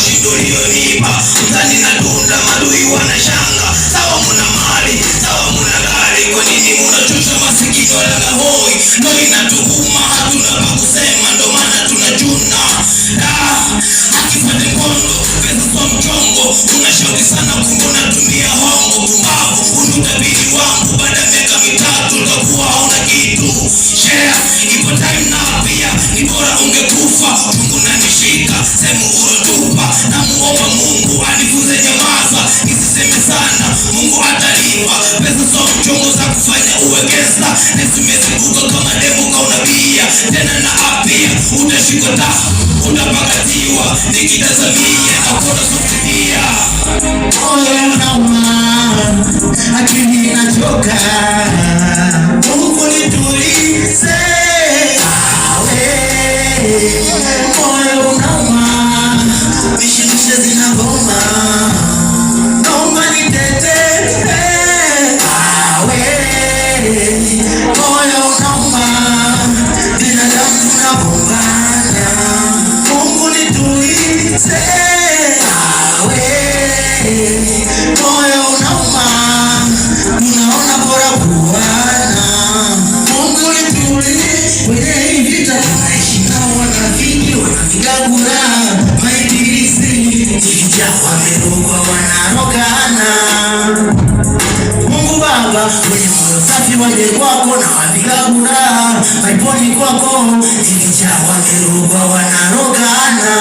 ushindi ulionipa. Mtani na tunda madui wanashanga, sawa muna mali, sawa muna gari, kwa nini munachosha masikini wala hoi? Ndo inatuuma, hatuna pa kusema, ndo maana tunachuna. Ah, akifate mkondo, pesa sio mchongo, unashauri sana kumbe unatumia hongo. Pumbavu, huu ni utabiri wangu, baada ya miaka 3 utakuwa hauna kitu. Share ipo time na pia ni bora ungekufa, chungu nanishika sehemu urotupa, na muomba Mungu anifunze nyamaza, nisiseme sana, Mungu atalipa. Pesa sio mchongo za kufanya uwe gangsta, nesimezibuka kama demu kaunabia tena na apia, utashikwa ta utapakatiwa, nikitazamia na kuona sufuria. Moyo unauma, akili inachoka. Mungu nitulize, awe moyo unauma, mishemishe zinagoma, naomba nitetee, awe moyo unauma, binadamu tunagombana, Mungu nitulize, awe moyo unauma, tunaona bora kuana. Mungu nitulize, kwenye hii vita tunaishi nao wanafiki, wanavigagura maibilisi, ikija wamerogwa wanarogana. Mungu Baba, wenye moyo safi waje kwako na wavigagura maiponi kwako, ikija wamerogwa wanarogana.